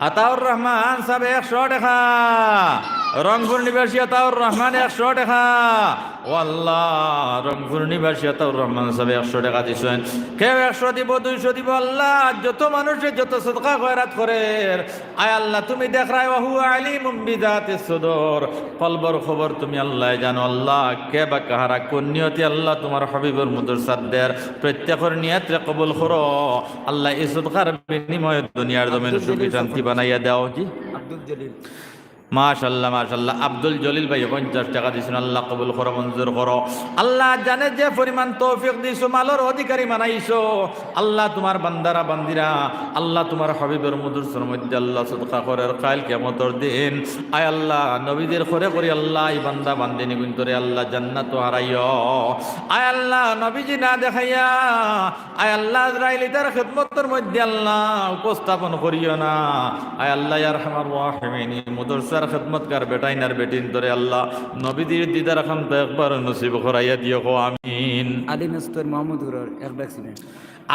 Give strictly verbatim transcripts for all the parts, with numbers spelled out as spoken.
আতাউর রহমান সাবে একশো টেকা। রংপুর নিবাসী আতাউর রহমান একশো টেকা। ও আল্লাহ, রংপুর নিবাসী আতাউর রহমান সাবে একশো টেকা দিছইন। কেউ একশো দিব, দুইশো দিব। আল্লাহ, যত মানুষে যত সদকা খয়রাত করের, আয় আল্লাহ, তুমি দেখরায়, ওয়া হুয়া আলিমুম বিজাতিস সুদূর। কলবর খবর তুমি আল্লায় জানো। আল্লাহ, কে বা কাহারা কোন নিয়তে আল্লাহ তুমার হাবিবর মুদরসাত দের, প্রত্যেকর নিয়তরে কবুল করো। আল্লাহ, ই সদকার বিনিময়ে দুনিয়ার জমিন আব্দুল সুখী জলিল শান্তি বানাইয়া দেও। জি। আব্দুল জলিল। মাশাআল্লাহ, মাশাআল্লাহ। আব্দুল জলিল ভাই পঞ্চাশ টেকা দিছইন, আল্লাহ কবুল করো, মঞ্জুর করো। আল্লাহ জানে যে পরিমাণ তৌফিক দিছো, মালর অধিকারী বানাইছো। আল্লাহ তুমার বান্দারা বান্দিরা, আল্লাহ তুমার হাবিবর মুদরসার মধ্যে আল্লাহ সদকা করের কাইল কিয়ামতর দিন। আয় আল্লাহ, নবীজির ঘরে করি আল্লাহ, ই বান্দা বান্দিনীগুইন্তরে আল্লাহ জান্নাত হারাইও। আয় আল্লাহ, নবীজি না দেখাইয়া আয় আল্লাহ, আজরাইল ইতার খেদমতর মধ্যে আল্লাহ উপস্থাপন করিও না। আয় আল্লাহ, ইয়া আরহামার রাহিমিন, ই মুদরসার খেদমতকার বেটাইন আর বেটিন্তরে আল্লাহ নবীজির দিদার খান তো একবার নসিব করাইয়া দিও, কও আমিন। আলী মেস্তর মোহাম্মদপুরর এক ব্যাগ সিমেন্ট।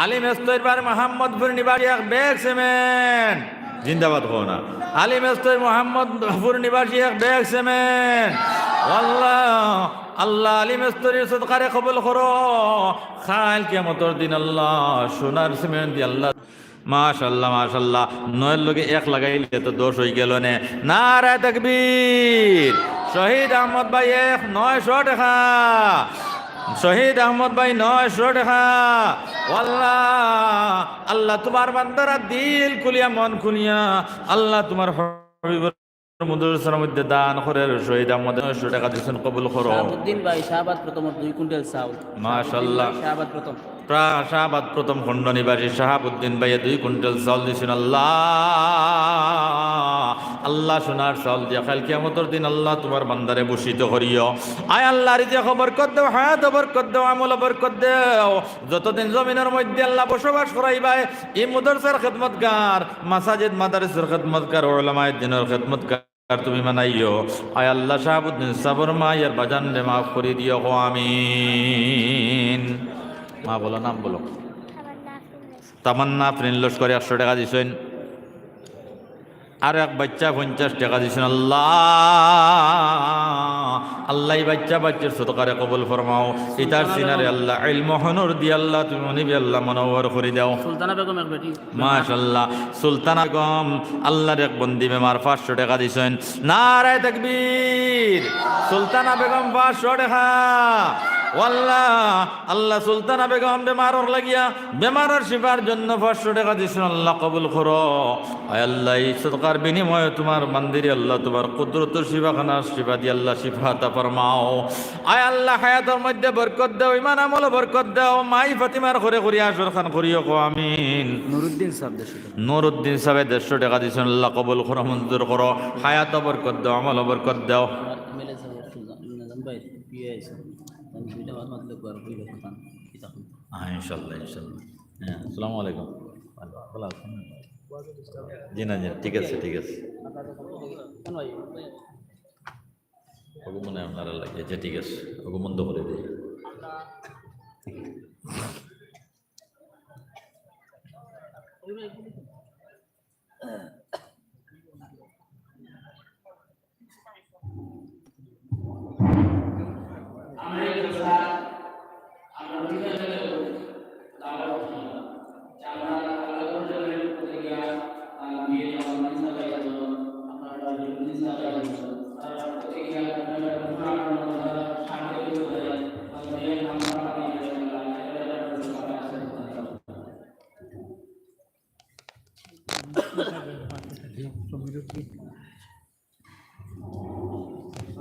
আলী মেস্তর বাড়ি মোহাম্মদপুর নিবাসী এক ব্যাগ সিমেন্ট। জিন্দাবাদ কও না। আলী মেস্তর মোহাম্মদপুর নিবাসী এক ব্যাগ সিমেন্ট। ও আল্লাহ, আল্লাহ আলী মেস্তরির সদকারে কবুল করো। কাইল কিয়ামতর দিন আল্লাহ সোনার সিমেন্ট দি আল্লাহ। মাশাআল্লাহ, মাশাআল্লাহ। নয়র লগে এক লাগাইলে তো দশ অইগেলো নে। নারায়ে তাকবীর। শহীদ আহমদ ভাই এক, নয়শো টেকা। শহীদ আহমদ ভাই নয়শো টেকা। ও আল্লাহ, আল্লাহ তুমার বান্দারা দিল খুলিয়া মন খুলিয়া আল্লাহ তুমার হাবিবর মুদরসার মধ্যে দান করের শহীদ আহমদ নয়শো টেকা দিছইন, কবুল করো। শাহাবুদ্দিন ভাই, শাহবাদ প্রথম, দুই কুইন্টাল চাউল। মাশাআল্লাহ। শাহাবুদ্দিন ভাই, শাহবাদ প্রথম। প্রা-, শাহবাদ প্রথম খণ্ড নিবাসী শাহাবুদ্দিন ভাইয়ে দুই কুইন্টাল চাউল দিছইন। আল্লাহ, আল্লাহ সোনার চাউল দিয়া কাইল কিয়ামতর দিন আল্লাহ তুমার বান্দারে ভূষিত করিও। আয় আল্লাহ, রিজিকো বরকত দেও, হায়াতো বরকত দেও, আমলো বরকত দেও। যতদিন জমিনর মধ্যে আল্লাহ বসবাস করাইবায়, ই মুদরসার খেদমতকার, মাসাজিদ মাদারিসর খেদমতকার, উলামায়ে দ্বীনর খেদমতকার তুমি বানাইও। আয় আল্লাহ, শাহাবুদ্দিন সাবর মা আর বাজানরে মাফ করি দিও, কও আমিন। মা বলো, নাম বলো। তামান্না আফরিন লস্কর একশো টেকা দিছইন। আর এক বাইচ্চা পঞ্চাশ টেকা দিছইন। আল্লাহ, আল্লাহ, ই বাইচ্চা বাইচ্চির সদকারে কবুল ফরমাও। ইতার সিনারে আল্লাহ ইলমো হুনুর দি আল্লাহ তুমি মনিবি আল্লাহ মনোহর করি দেও। সুলতানা বেগম এক বেটি। মাশাআল্লাহ। সুলতানা বেগম আল্লাহর এক বন্দি বেমার পাঁচশো টেকা দিছইন। নারায়ে তাকবীর। সুলতানা বেগম পাঁচশো টেকা। ও আল্লাহ, আল্লাহ সুলতানা বেগম বেমারর লাগিয়া বেমারর শিফার জন্য পাঁচশো টেকা দিছইন, আল্লাহ কবুল করো। আয় আল্লাহ, ই সদকার বিনিময়ে তুমার বান্দিরে আল্লাহ তুমার কুদরতর শিফাখানার শিফা দি আল্লাহ শিফা আতা ফরমাও। আয় আল্লাহ, হায়াতর মধ্যে বরকত দেও, ইমান আমলো বরকত দেও, মাই ফাতিমার ঘরে করি আসর খান করিও, কও আমিন। নুরুদ্দিন সাব দেড়শো টেকা। নুরুদ্দিন সাবে দেড়শো টেকা দিছইন, আল্লাহ কবুল করো, মঞ্জুর করো, হায়াতো বরকত দেও, আমলো বরকত দেও। আমার এমএলএ সাব একশো জন, নিজাম ভাই, পিএ আইছে। আমি দুইটা মাত মাতলে একবার কইলে কথা, কি তখন? হ্যাঁ, ইনশাআল্লাহ, ইনশাআল্লাহ। হ্যাঁ, আসসালামু আলাইকুম। ভালো আছেন? জি না, জি না, ঠিক আছে, ঠিক আছে। কেন ভাই? ওগু মনে হয় আপনারা লাগে। আচ্ছা, ঠিক আছে, ওগু বন্ধ করে দিই।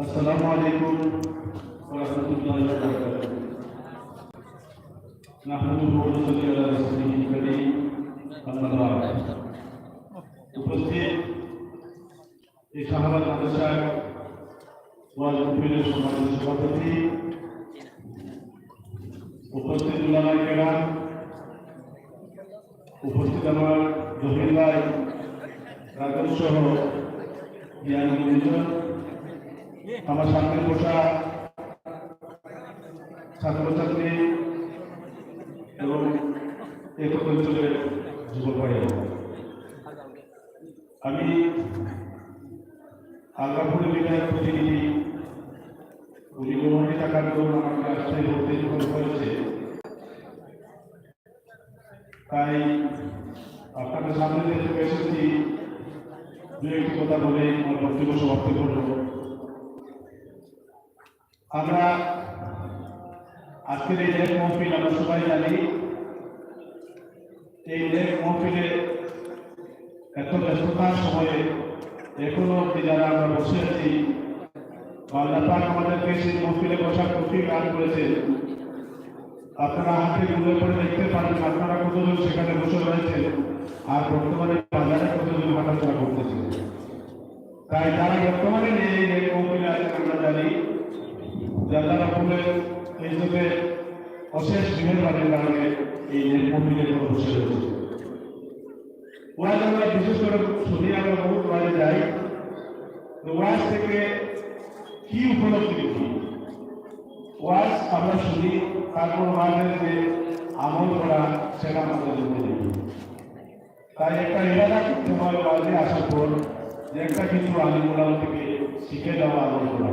السلام عليكم ورحمة الله وبركاته. نحمده ونصلي على رسوله الكريم. أما بعد. উপস্থিত এই শাহবাগ মাদ্রাসার ওয়াজ কমিটির সম্মানিত সভাপতি, উপস্থিত উলামায়ে কেরাম, উপস্থিত আমার জহির ভাই, রাজু সহ জ্ঞানী গুণীজন, আমার সামনে বসা ছাত্রছাত্রী এবং এ অঞ্চলের যুবক ভাই। আমি আলগাপুরের বিধায়ক প্রতিনিধি, উনি গুয়াহাটি থাকার দরুন আমাকে আসতে বলতে ফোন করেছে। তাই আপনাদের সামনে যেহেতু এসেছি, দু একটি কথা বলে আমার বক্তব্য সমাপ্ত করব। আমরা আজকের এই লেক মহফিল, আমরা সবাই জানি, এই লেক মহফিলে এত ব্যস্ততার সময়ে এখনো অবধি যারা আমরা বসে আছি, আল্লাহ পাক আমাদেরকে সেই মহফিলে বসার তৌফিক দান করেছেন। আপনারা হাতে গুনে পড়ে দেখতে পারবেন আপনারা কতজন সেখানে বসে রয়েছেন, আর বর্তমানে বাজারে কতজন হাঁটাচলা করতেছেন। তাই যারা বর্তমানে নেই, এই লেক মহফিলে আছেন, আমরা জানি যে আল্লাহ রাব্বুল ইজ্জতের অশেষ মেহেরবানির কারণে এই লেক মহফিলে এখনো বসে রয়েছে। ওয়াজ আমরা বিশেষ করে শুনি, আমরা বহুত ওয়াজে যাই, তো ওয়াজ থেকে কি উপলব্ধি করি? ওয়াজ আমরা শুনি, তারপর ওয়াজের যে আমল করা, সেটা আমাদের জন্য জরুরি। তাই একটা ইরাদা করতে হয় ওয়াজে আসার পর যে একটা কিছু আলিম ওলামা থেকে শিখে যাওয়া, আমল করা।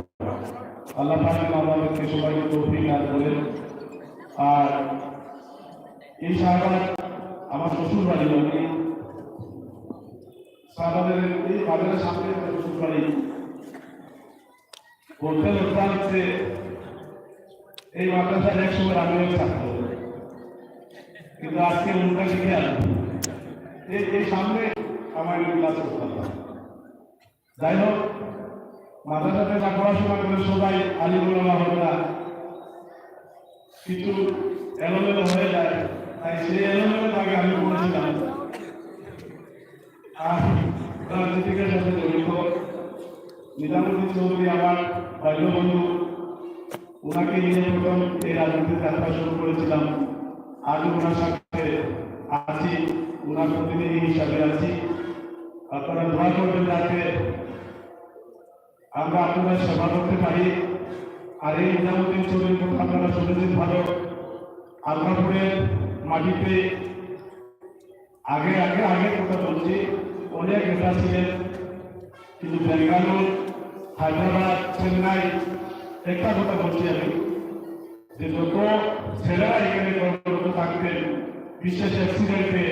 আল্লাহ পাক যেন আমাদেরকে সবাইকে তৌফিক দান করেন। আর এই শাহবাগ আমার শ্বশুর বাড়ি, আমি শাহবাগের এই বাজারের সামনে আমার শ্বশুর বাড়ি। বলতে লজ্জা হচ্ছে, এই মাদ্রাসার এক সময় আমিও ছাত্র, কিন্তু আজকে উল্টা শিখে আসবো। এই, এই সামনে আমার এই ক্লাস করতাম। যাই হোক, মাদ্রাসাতে যা পড়াশোনা করে সবাই আলিম ওলামা হয় না, কিছু এলোমেলো হয়ে যায়, তাই সেই এলোমেলো আগে আমি পড়েছিলাম। আর রাজনীতির সাথে জড়িত নিজামুদ্দিন চৌধুরী আমার বাল্যবন্ধু, ওনাকে নিয়ে প্রথম এই রাজনীতির যাত্রা শুরু করেছিলাম। আজও ওনার সাথে আছি, ওনার প্রতিনিধি হিসাবে আছি। আপনারা দোয়া করবেন যাতে আমরা আপনাদের সেবা করতে পারি। আর এই নিজামুদ্দিন চৌধুরীর কথা আপনারা শুনেছেন ভালো, আলগাপুরের মাটিতে আগে, আগে, আগের কথা বলছি, অনেক নেতা ছিলেন, কিন্তু বেঙ্গালুর, হায়দ্রাবাদ, চেন্নাই, একটা কথা বলছি আমি, যে যত ছেলেরা এখানে কর্মরত থাকতেন, বিশেষ অ্যাক্সিডেন্টে,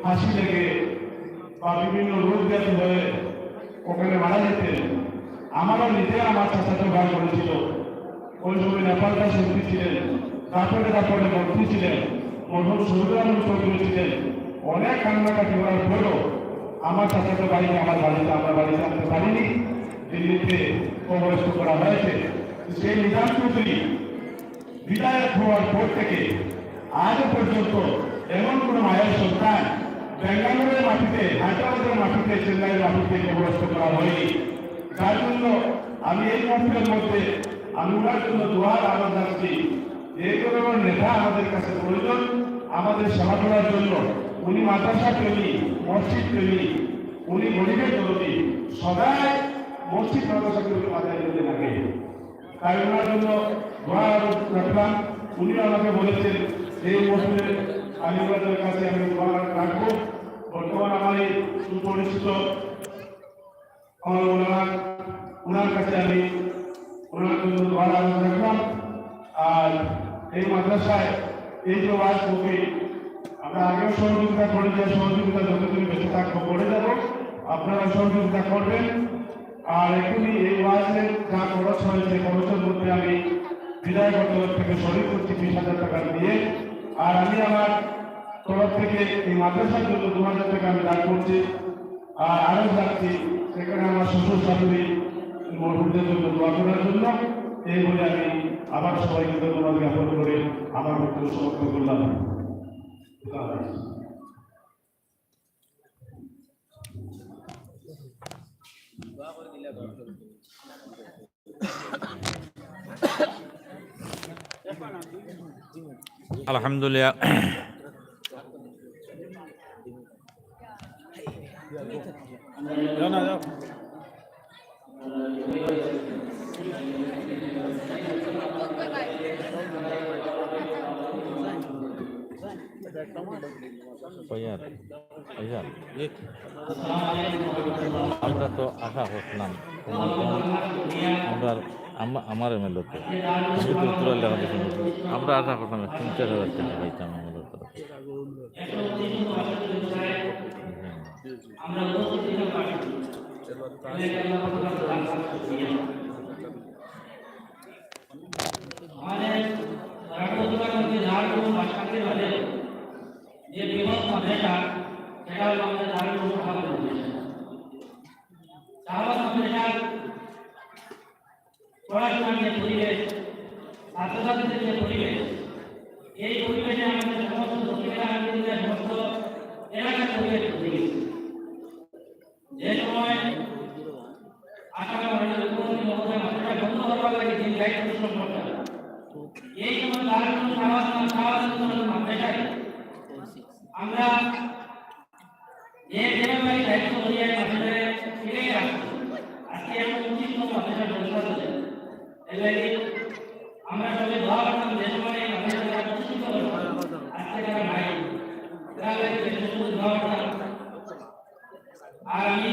ফাঁসি লেগে বা বিভিন্ন রোগ ব্যাধি হয়ে ওখানে মারা যেতেন, আমারও নিজে আমার চাচাতো ভাই করেছিল। ওই সময় নেপাল দাস এমপি ছিলেন, দাপটে দাপটে মন্ত্রী ছিলেন, মরহুম শহীদুল আলম চৌধুরী ছিলেন। অনেক কান্নাকাটি করার পরও আমার চাচাতো ভাইকে আমার বাড়িতে, আমার বাড়িতে আনতে পারিনি, দিল্লিতে কবরস্থ করা হয়েছে। সেই নিজাম চৌধুরী বিধায়ক হওয়ার পর থেকে আজও পর্যন্ত এমন কোনো মায়ের সন্তান বেঙ্গালুরের মাটিতে, হায়দ্রাবাদের মাটিতে, চেন্নাইয়ের মাটিতে কবরস্থ করা হয়নি। যার জন্য আমি এই মহফিলের মধ্যে আমি ওনার জন্য দোয়ার আহ্বান রাখছি। এই ধরনের নেতা আমাদের কাছে প্রয়োজন, আমাদের সেবা করার জন্য। উনি মাদ্রাসা প্রেমী, মসজিদ প্রেমী, উনি গরিবের দরদি, সদাই মসজিদ মাদ্রাসা প্রেমী মাথায় নিতে লাগে। তাই ওনার জন্য দোয়া রাখলাম। উনি আমাকে বলেছেন এই মহফিলে আমি ওনাদের কাছে আমি দোয়া রাখবো। বর্তমান আমার এই সুপরিচিত আমার ওনার, ওনার কাছে আমি ওনার জন্য দোয়া রাখলাম। আর এই মাদ্রাসায় এই যে ওয়াজ কমিটি, আমরা আগেও সহযোগিতা করে যাই, সহযোগিতা যতদিন বেঁচে থাকবো করে যাব, আপনারা সহযোগিতা করবেন। আর এখনই এই ওয়াজের যা খরচ হয়েছে, খরচের মধ্যে আমি বিধায়কের তরফ থেকে শরিক করছি বিশ হাজার টাকা দিয়ে। আর আমি আমার তরফ থেকে এই মাদ্রাসার জন্য দু হাজার টাকা আমি দান করছি। আর আরো যাচ্ছি সেখানে আমার শ্বশুর শাশুড়ি মরহুমদের জন্য দোয়া করার জন্য। এই বলে আমি আবার সবাইকে ধন্যবাদ জ্ঞাপন করে আমার বক্তব্য সমাপ্ত করলাম। খুদা হাফেজ। আলহামদুলিল্লাহ। যাও না, যাও। কই আর? কই আর? আসসালামু আলাইকুম ওয়া রাহমাতুল্লাহি আমরা তো আশা করছিলাম তোমার, আমরা, আমা-, আমার এমএলএ তো, আমি তো উত্তরা লেখা দিয়েছি, আমরা আশা করছিলাম তিন চার হাজার টাকা পাইতাম এমএলএর তরফে। আমাদের রাষ্ট্রসভার মধ্যে যার কোনো ভাষাতে পারে যে বৃহৎ মাদ্রাসা, সেটা হলো আমাদের দারুল উলুম শাহবাজ মাদ্রাসা। শাহবাজ মাদ্রাসার পড়াশোনার যে পরিবেশ, ছাত্রছাত্রীদের যে পরিবেশ, এই পরিবেশে আমাদের সমস্ত দক্ষিণ আঞ্চলের সমস্ত এলাকার পরিবেশ তৈরি হয়েছে। যে সময় আসামে মাননীয় মুখ্যমন্ত্রী মহোদয় মাদ্রাসা বন্ধ করবার লাগে যিনি দায়িত্ব পোষণ করতেন, এই সময় দারুল উলুম শাহবাজ, শাহবাজ মাদ্রাসায় আমরা যে যেভাবে দায়িত্ব অনুযায়ী মাদ্রাসায় ফিরে আসছি। আজকে এখন উচিত মতো মাদ্রাসা পরিচালনা চলে। এর লাগি আমরা সবাই দোয়া করতাম যে সময় এই মাদ্রাসা তারা প্রতিষ্ঠিত করবো, আজকে তারা নাই। তারা লাগে যে সময় দোয়া করতাম। আর আমি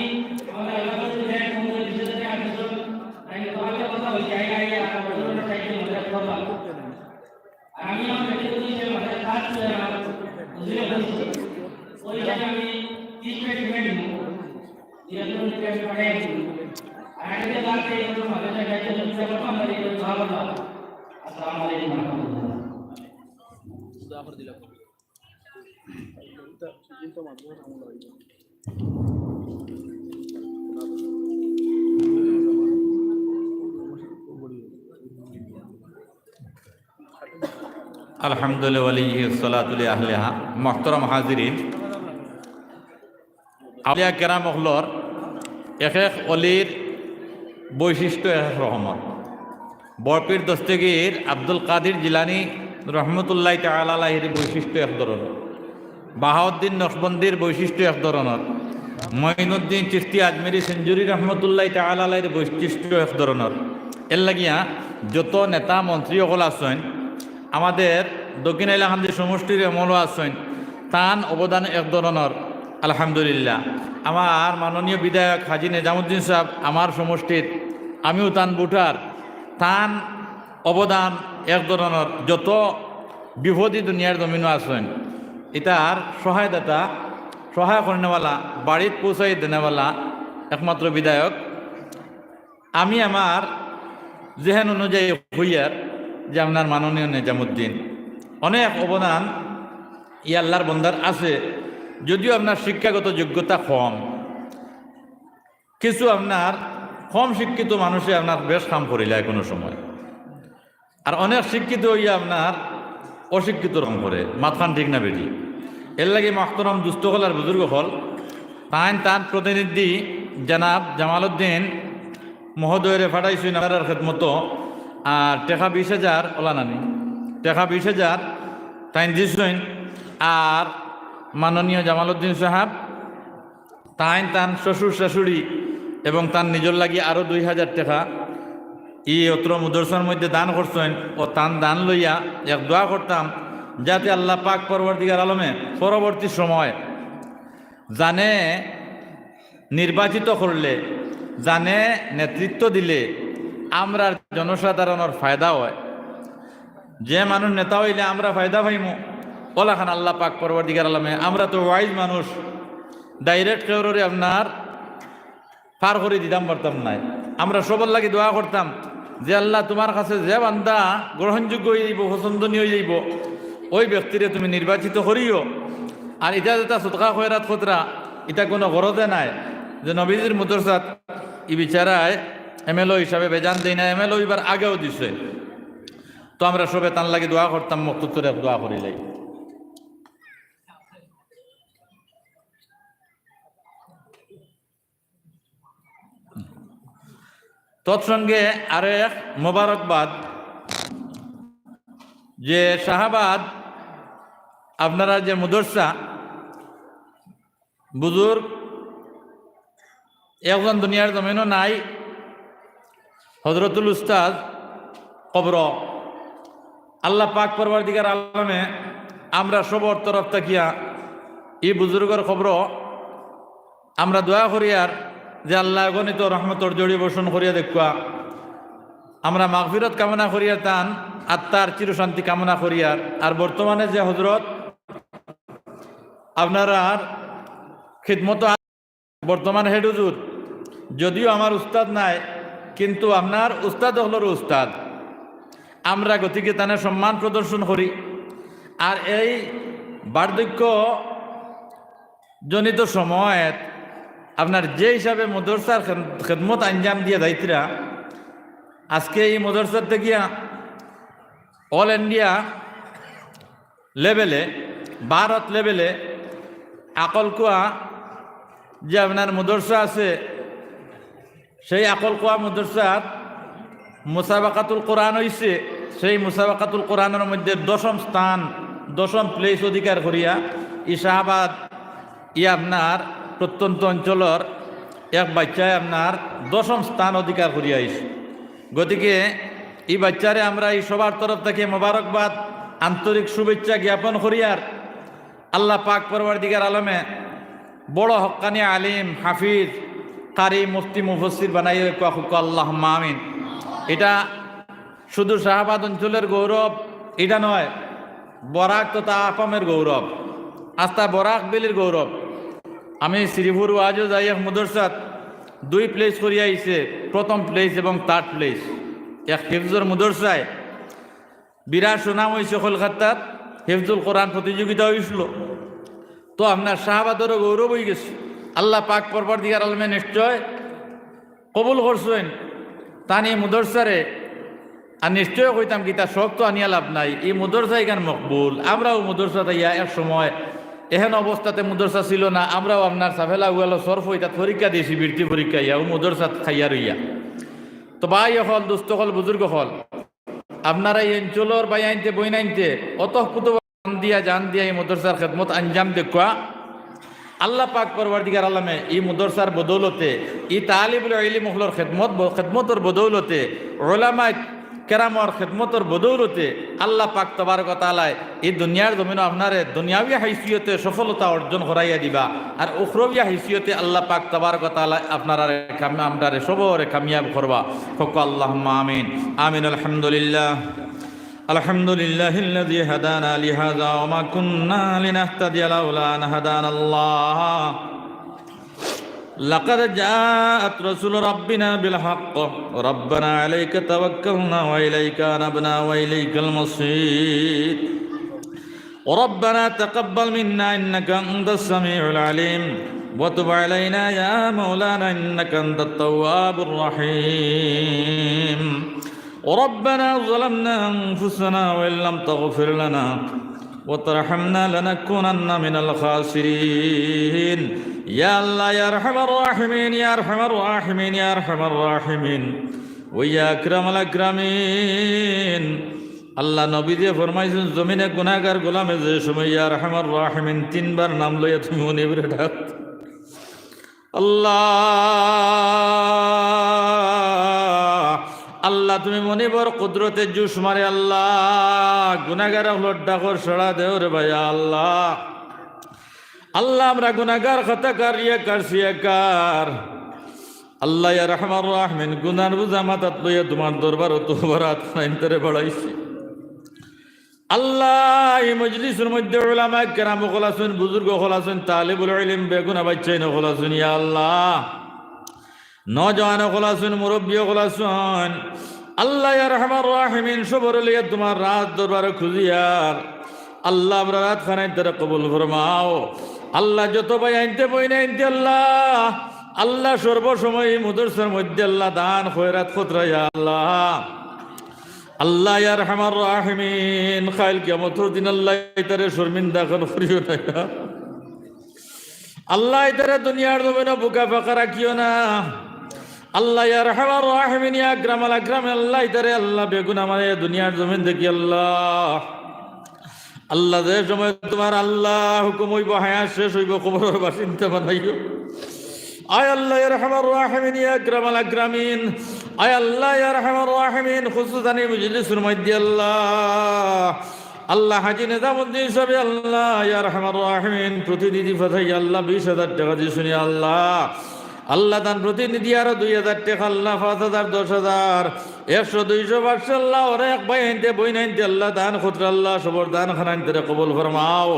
আমাদের আল্লাহ পাকের যে এক মহোদয় বিশেষ করে আমি তো, আমি তোমাকে কথা বলছি, আগে আগে আর বলতে বলতে চাই যে মজা করবা। আর আমি আমার ব্যক্তিগত হিসেবে মাথায় কাজ করে আমার হুজুরে বলছি, ওই যে আমি তিরিশ মিনিট সময় নিব, নিয়ন্ত্রণ থেকে আমি পাঠাই দিব। আর আগে যে রাতে এই জন্য মাথায় কাজ করে চিন্তা করবো, আমরা এই জন্য ভালো না। আসসালামু আলাইকুম ওয়া রাহমাতুল্লাহ। আলহামদুলিল্লাহ, ওয়ালিয়্যিস সালাতু লি আহলিহা। মুহতারাম হাজিরিন, আউলিয়া কেরাম অকলর এক এক অলির বৈশিষ্ট্য এক এক রকমর। বড়পীর দস্তগীর আব্দুল কাদির জিলানী রহমতুল্লাহ তাআলা আলাইহির বৈশিষ্ট্য এক ধরনর, বাহাউদ্দিন নকশবন্দির বৈশিষ্ট্য এক ধরনর, মঈনুদ্দিন চিশতি আজমিরি সেঞ্জুরি রহমতুল্লাহ তাআলা আলাইহির বৈশিষ্ট্য এক ধরনর। এর লাগিয়া যত নেতা মন্ত্রী অকল আছইন, আমাদের দক্ষিণ হাইলাকান্দি সমষ্টির এমএলএ আছইন, তান অবদান এক ধরনর। আলহামদুলিল্লাহ, আমার মাননীয় বিধায়ক হাজী নিজামুদ্দিন সাহেব আমার সমষ্টির, আমিও তান ভোটার, তান অবদান এক ধরনর। যত বিপদী দুনিয়ার জমিনো আছইন, ইতার সহায়দাতা, সহায় করনেওয়ালা, বাড়িত পৌঁছাই দেনেওয়ালা একমাত্র বিধায়ক। আমি আমার জেহেন অনুযায়ী কইয়ার যে আপনার মাননীয় নিজামুদ্দিন অনেক অবদান ই আল্লাহর বন্দার আছে, যদিও আপনার শিক্ষাগত যোগ্যতা কম, কিছু আপনার কম শিক্ষিত মানুষে আপনার বেশ কাম করিলায় কোনো সময়, আর অনেক শিক্ষিত অইয়া আপনার অশিক্ষিত রং করে, মাতখান ঠিক না বেটি? এর লাগি মুহতারাম দুস্ত অকল আর বুজুর্গ অকল, তাইন তান প্রতিনিধি জনাব জামালউদ্দিন মহোদয়রে পাঠাইছইন আপনারার খেদমতো, আর টেকা বিশ হাজার অলা নানি, টেকা বিশ হাজার তাইন দিছইন, আর মাননীয় জামালউদ্দিন সাহেব তাইন তান শ্বশুর শাশুড়ি এবং তান নিজর লাগি আরো দুই হাজার টেকা ই অত্র মুদরসার মধ্যে দান করছইন। ও তান দান লইয়া এক দোয়া করতাম, যাতে আল্লাহ পাক পরওয়ারদিগার আলমে পরবর্তী সময় জানে নির্বাচিত করলে, জানে নেতৃত্ব দিলে আমরার জনসাধারণর ফায়দা অয়। যে মানুষ নেতা অইলে আমরা ফায়দা পাইমু, অলাখান আল্লাহ পাক পরওয়ারদিগার আলমে, আমরা তো ওয়াইজ মানুষ, direct কেউররে আপনার পার করি দিতাম পারতাম নায়। আমরা সবর লাগি দোয়া করতাম যে, "আল্লাহ, তুমার কাছে যে বান্দা গ্রহণযোগ্য অইযিবো, পছন্দনীয় অইযিবো, ওই ব্যক্তিরে তুমি নির্বাচিত করিও।" আর ইটা যেটা সদকা খয়রাত খতরা, ইটা কোনো গরজে নায় যে নবীজির মুদরসাত ই বিচারায় এমএলএ হিসাবে বেজান দেই না, এমএলএ অইবার আগেও দিছে। তো আমরা সবে তান লাগি দোয়া করতাম, মকতুব শরীফ দোয়া করিলাই। তৎসঙ্গে আরো এক মোবারকবাদ যে শাহাবাদ আপনারা যে মুদরসা বুজুর্গ একজন দুনিয়ার জমিনো নাই, হজরতুল উস্তাদ কবর। আল্লাহ পাক পরওয়ারদিগার আলমে আমরা সবর তরফ থাকিয়া ই বুজুর্গর কবর আমরা দোয়া করিয়ার যে আল্লাহ অগণিত রহমতর জড়ি বর্ষণ করিয়া দেখুয়া। আমরা মাগফিরত কামনা করিয়ার, তান আত্মার চিরশান্তি কামনা করিয়ার। আর বর্তমানে যে হজরত আপনারার খিদমত, বর্তমান হেড হুজুর, যদিও আমার উস্তাদ নাই, কিন্তু আপনার উস্তাদ অকলর উস্তাদ। আমরা গতিকে তানে সম্মান প্রদর্শন করি। আর এই বার্ধক্য জনিত সময়ত আপনার যে হিসাবে মাদ্রাসার খেদ-, খেদমত আঞ্জাম দিয়া যাইতরা, আজকে এই মাদ্রাসার থাকিয়া অল ইন্ডিয়া লেভেলে, ভারত লেভেলে আকলকুয়া যে আপনার মাদ্রাসা আছে, সেই আকলকুয়া মাদ্রাসাত মুসাবাকাতুল কোরআন অইছে। সেই মুসাবাকাতুল কোরআনর মধ্যে দশম স্থান, দশম প্লেস অধিকার করিয়া ই শাহবাদ, ই আপনার প্রত্যন্ত অঞ্চলর এক বাচ্চায় আপনার দশম স্থান অধিকার করিয়া আইছে। গতিকে ই বাচ্চারে আমরা ই সবার তরফ থাকি মোবারকবাদ, আন্তরিক শুভেচ্ছা জ্ঞাপন করিয়ার। আল্লাহ পাক পরওয়ারদিগার আলমে বড় হক্কানি আলিম, হাফিজ, কারি, মুফতি, মুফাসসির বানাইয়া রাখুক, আল্লাহুম্মা আমিন। ইটা শুধু শাহবাদ অঞ্চলর গৌরব, ইটা নয়, বরাক তথা আসামর গৌরব, আস্তা বরাক ভ্যালির গৌরব। আমি শ্রীপুর ওয়াজো যাই, এক মাদ্রাসাত দুই প্লেস করিয়া আইছে, প্রথম প্লেস এবং থার্ড প্লেস। এক হিফজর মাদ্রাসায় বিরাট সুনাম অইছে, কলকাতাত হিফজুল কোরআন প্রতিযোগিতা অইছিল। তো আপনার শাহবাদরও গৌরব অইগেছে। আল্লাহ পাক পরওয়ারদিগার আলমে নিশ্চয় কবুল করছইন তান ই মাদ্রাসারে। আর নিশ্চয় কইতাম কিতা, শখ তো আনিয়া লাভ নাই, ই মাদ্রাসা ইখান মকবুল। আমরাও মাদ্রাসাত আইয়া এক সময় এহেন অবস্থাতে মাদ্রাসা ছিল না, আমরাও আপনার সাফেলা উয়ালো সরফ ইতাত পরীক্ষা দিছি, বৃত্তি পরীক্ষা ইয়া, অউ মাদ্রাসাত খাইয়া রইয়া। তো ভাই অকল, দোস্ত অকল, বুজুর্গ অকল, আপনারা ই অঞ্চলর ভাইয়াইন্তে বইনাইন্তে অতঃপ্রোত জান দিয়া, জান দিয়া ই মাদ্রাসার খেদমত আঞ্জাম দেউক্কা। আল্লাহ পাক পরওয়ারদিগার আলমে ই মাদ্রাসার বদৌলতে, ই তালিবুল ইলিম অকলর খেদমত, খেদমতর বদৌলতে, উলামায়ে কেরামর খেদমতর বদৌলতে আল্লাহ পাক তাবারক ওয়া তাআলায় ই দুনিয়ার জমিনো আপনারে দুনিয়াবি হাইসিয়তে সফলতা অর্জন করাইয়া দিবা, আর উখরবি হাইসিয়তে আল্লাহ পাক তাবারক ওয়া তাআলায় আপনারারে কাম-, আমরারে সবরে কামিয়াব করবা। কউক্কা আল্লাহুম্মা আমিন। আমিন। আলহামদুলিল্লাহ। الحمد لله الذي هدانا لهذا وما كنا لنهتدي لولا أن هدانا الله. لقد جاءت رسل ربنا بالحق. ربنا عليك توكلنا وإليك أنبنا وإليك المصير. ربنا تقبل منا إنك أنت السميع العليم وتب علينا يا مولانا إنك أنت التواب الرحيم. ربنا ظلمنا أنفسنا وإن لم تغفر لنا وترحمنا لنكونن من الخاسرين. يا الله يا أرحم الراحمين، يا أرحم الراحمين، يا أرحم الراحمين، ويا أكرم الأكرمين. আল্লাহ নবীজিয়ে ফরমাইছইন, জমিনে গুনাহগার গোলামে যে সময় ইয়া আরহামার রাহিমিন তিনবার নাম লইয়া তুমি মনিবরে ডাক, আল্লাহ, আল্লাহ, তুমি মনিবর কুদরতে জুশ মারে, আল্লাহ, গুনাহগার অকলর ডাকর সাড়া দেও রে ভাই, আল্লাহ। আল্লাহ, আমরা গুনাহগার, খাতাকার, রিয়াকার, সিয়াকার। আল্লাহ, ইয়া আরহামার রাহিমিন, গুনার বুঝা মাথাত লইয়া তুমার দরবারো তওবার আত খানাইন্তরে বাড়াইছি। আল্লাহ, ই মজলিসর মধ্যে উলামায়ে কেরাম অকল আছইন, বুজুর্গ অকল আছইন, তালিবুল ইলিম, বেগুনা বাইচ্চাইন অকল আছইন, ইয়া আল্লাহ। নওজোয়ান অকল আছইন, মুরব্বি অকল আছইন। আল্লাহ, ইয়া আরহামার রাহিমিন, সবরে লইয়া তুমার রাজ দরবারো খুজিয়ার। আল্লাহ, আমরার আত খানাইন্তরে কবুল ফরমাও। আল্লাহ, যত ভাইয়াইন্তে বইনাইন্তে আল্লাহ, আল্লাহ, সর্বসময় ই মাদ্রাসার মধ্যে আল্লাহ, দান খয়রাত কররা, ইয়া আল্লাহ। আল্লাহ, ইয়া আরহামার রাহিমিন, কাইল কিয়ামতর দিন আল্লাহ, ইতারে শর্মিন্দা খান করিও না, ইয়া আল্লাহ, ইতারে দুনিয়ার জমিনো বুকা ফাকা রাখিও না। আল্লাহ, ইয়া আরহামার রাহিমিন, ইয়া আকরামাল আকরামিন, আল্লাহ, ইতারে আল্লাহ, বেগুনা মারে দুনিয়ার জমিন থাকি আল্লাহ। আল্লাহ, যে সময় তুমার আল্লাহ হুকুম অইবো, হায়াত শেষ অইবো, কবরর বাসিন্দা বানাইও। আয় আল্লাহ, ইয়া আরহামার রাহিমিন, ইয়া আকরামাল আকরামিন, আয় আল্লাহ, ইয়া আরহামার রাহিমিন, খুসুসান ই মজলিসর মধ্যে আল্লাহ, আল্লাহ, হাজী নিজামুদ্দিন সাবে আল্লাহ, ইয়া আরহামার রাহিমিন, প্রতিনিধি পাঠাইয়া আল্লাহ, বিশ হাজার টেকা দিছইন, ইয়া আল্লাহ। আল্লাহ তান প্রতিনিধি আরো দুই হাজার টেকা, আল্লাহ পাঁচ হাজার, দশ হাজার, একশো, দুইশো, পাঁচশো, আল্লাহ ওরা এক ভাই আনতে, বইন আনতে, আল্লাহ দান করতে, আল্লাহ সবর দান খানাইন্তরে কবুল ফরমাও।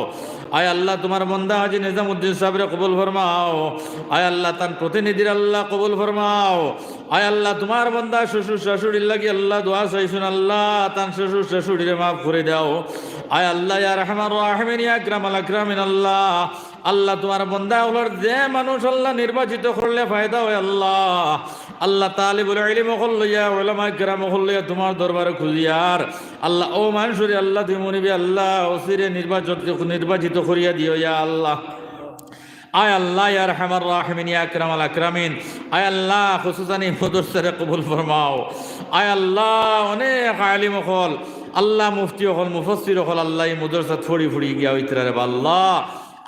আয় আল্লাহ, তোমার বন্দা হাজী নিজামুদ্দিন সাহেবরে কবুল ফরমাও। আয় আল্লাহ, তান প্রতিনিধিরে আল্লাহ কবুল ফরমাও। আয় আল্লাহ, তোমার বন্দা শ্বশুর শাশুড়ির লাগি আল্লাহ দোয়া চাইছইন, আল্লাহ তান শ্বশুর শাশুড়িরে মাফ করি দাও। আয় আল্লাহ, ইয়া আরহামার রাহিমিন, ইয়া আকরামাল আকরামিন, আল্লাহ আল্লাহ, তোমার বন্দা অকলর যে মানুষ আল্লাহ নির্বাচিত করলে ফায়দা অয় আল্লাহ। আল্লাহ, তালিবুল ইলিম অকল লইয়া, উলামায়ে কেরাম অকল লইয়া তোমার দরবারে খুজিয়ার। আল্লাহ, অউ মানষরে আল্লাহ তুমি মনিবি আল্লাহ, অচিরে নির্বাচিত, নির্বাচিত করিয়া দিও ইয়া আল্লাহ। আয় আল্লাহ, ইয়া আরহামার রাহিমিন, ইয়া আকরামাল আকরামিন, আয় আল্লাহ, খুসুসান ই মাদ্রাসারে কবুল ফরমাও। আয় আল্লাহ, অনেক আলিম অকল, আল্লাহ, মুফতি অকল, মুফাসসির অকল, আল্লাহ, ই মাদ্রাসাত পড়ি পড়ি গিয়া অইতরা রে বা আল্লাহ।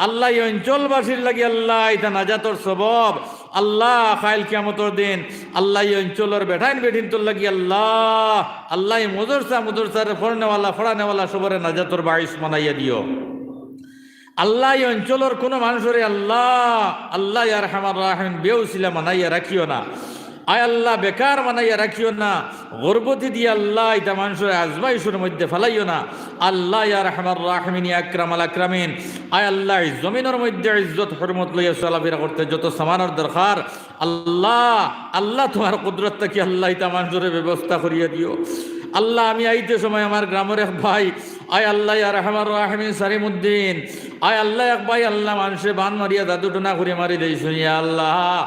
আল্লাহ, ই অঞ্চলবাসীর লাগি আল্লাহ, ইতা নাজাতর সবব। আল্লাহ, কাইল কিয়ামতর দিন আল্লাহ, ই অঞ্চলর বেটাইন বেটিন্তর লাগি আল্লাহ, আল্লাহ, ই মাদ্রাসা, মাদ্রাসার পড়নেওয়ালা, পড়ানেওয়ালা সবরে নাজাতর বাইস বানাইয়া দিও। আল্লাহ, ই অঞ্চলর কুনু মানষরে আল্লাহ, আল্লাহ, ইয়া আরহামার রাহিমিন, বেউসিলা বানাইয়া রাখিও না। আয় আল্লাহ, বেকার বানাইয়া রাখিও না। গর্ভবতী দিয়া আল্লাহ, ইতা মানষরে আজমাইশর মধ্যে ফালাইও না। আল্লাহ, ইয়া আরহামার রাহিমিন, ইয়া আকরামাল আকরামিন, আয় আল্লাহ, ই জমিনর মধ্যে ইজ্জত হুরমত লইয়া চলাফিরা করতে যত সামানর দরকার, আল্লাহ, আল্লাহ, তোমার কুদরত থাকি আল্লাহ, ইতা মানষরে ব্যবস্থা করিয়া দিও। আল্লাহ, আমি আইতে সময় আমার গ্রামর এক ভাই, আয় আল্লাহ, ইয়া আরহামার রাহিমিন, সারিমুদ্দিন, আয় আল্লাহ, এক ভাই আল্লাহ, মানষে বান মারিয়া জাদু টোনা করি মারি দিছইন, ইয়া আল্লাহ।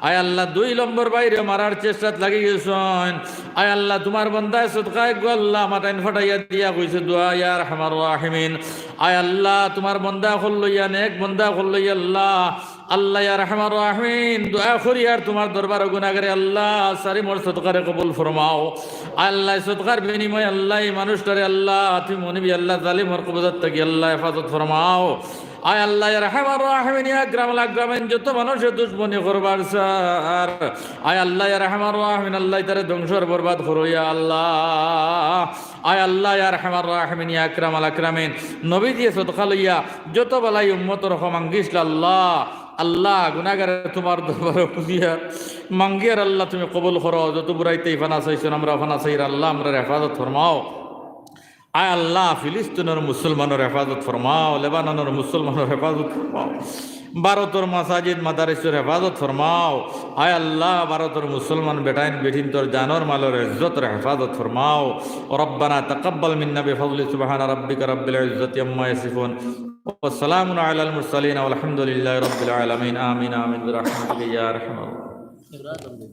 আয় আল্লাহ, দুই নম্বর ভাইরে মারার চেষ্টাত লাগি গেছইন। আয় আল্লাহ, তোমার বন্দায় সদকায় গো আল্লাহ, মাতাইন ফাটাইয়া দিয়া কইছে দোয়া, ইয়া আরহামার রাহিমিন। আয় আল্লাহ, তোমার বন্দা অকল লইয়া, নেক বন্দা অকল লইয়া আল্লাহ, আল্লাহ, ইয়া আরহামার রাহিমিন, দোয়া করিয়ার তোমার দরবারো গুনাগারে আল্লাহ, সারিমর সদকারে কবুল ফরমাও। আল্লাহ, সদকার বিনিময়ে আল্লাহ, ই মানুষটারে আল্লাহ, তুমি মনিবি আল্লাহ, জালিমর কবজাত থাকি আল্লাহ, হেফাজত ফরমাও। আয় আল্লাহ, ইয়া আরহামার রাহিমিন, ইয়া আকরামাল আকরামিন, যত মানষে দুশমনি করবার চার, আয় আল্লাহ, ইয়া আরহামার রাহিমিন, আল্লাহ, ইতারে ধ্বংস আর বরবাদ করো, ইয়া আল্লাহ। আয় আল্লাহ, ইয়া আরহামার রাহিমিন, ইয়া আকরামাল আকরামিন, নবীজিয়ে সদকা লইয়া যত বালাই উম্মতর হক মাঙ্গিছলা আল্লাহ, আল্লাহ, গুনাগারে তোমার দরবারো খুজিয়া মাঙ্গিয়ার আল্লাহ, তুমি কবুল করো। যত বুরাইতে ফানা চাইছইন, আমরা ফানা চাইর আল্লাহ, আমরার হেফাজত ফরমাও। আয় আল্লাহ, ফিলিস্তিনর মুসলমানর হেফাজত ফরমাও, লেবাননর মুসলমানর হেফাজত ফরমাও, ভারতর মাসাজিদ মাদারিসর হেফাজত ফরমাও। আয় আল্লাহ, ভারতর মুসলমান বেটাইন বেটিন্তর জানর মালর ইজ্জতর হেফাজত ফরমাও। ربنا تقبل منا بفضل سبحان ربك رب العزة عما يصفون وسلام على المرسلين والحمد لله رب العالمين. آمين، آمين، برحمتك يا أرحم الراحمين.